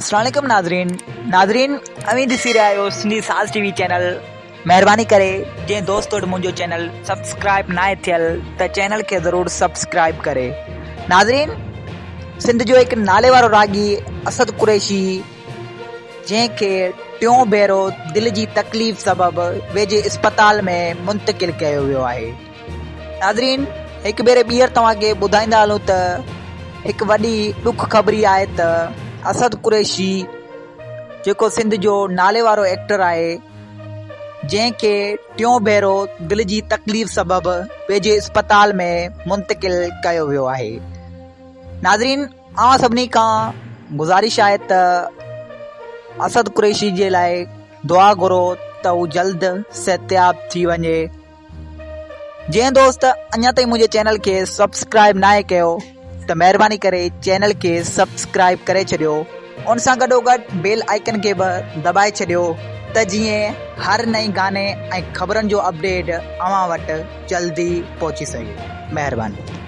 السلام عليڪم ناظرين ناظرين اوهين ڏسي رهيا آهيو سنڌي ساز ٽي وي چينل مهرباني ڪري جنهن دوست وٽ منهنجو چينل سبسڪرائب ناهي ٿيل ته چينل کي ضرور سبسڪرائب ڪري ناظرين سنڌ جو هڪ نالي وارو راڳي اسد قريشي جنهن کي ٽيون ڀيرو دل جي تڪليف سبب ويجهي اسپتال ۾ منتقل ڪيو ويو آهي. ناظرين هڪ ڀيري ٻيهر توهان کي ٻڌائيندا هلون ته هڪ وڏي ڏک خبري آهي ته اسد قريشي جيڪو سنڌ جو نالي وارو ايڪٽر آهي جنهن کي ٽيون ڀيرو دل جي تڪليف سبب ويجهي اسپتال ۾ منتقل ڪيو ويو آهي. ناظرين اوهان سڀني کان گذارش آهي ته اسد قريشي جي لاء دعا گهرو ته هو جلد صحتياب ٿي وڃي. جنهن دوست اڃا تائين منهنجي چينل کي سبسڪرائب ناهي ڪيو ته مهرباني ڪري چينل کي سبسڪرائب ڪري ڇڏيو ان سان گڏو گڏ بيل آئيڪن کي به دٻائي ڇڏيو ته جيئن هر نئين گاني ۽ خبرن جو اپڊيٽ اوهان وٽ جلدي پهچي سگهي مهرباني.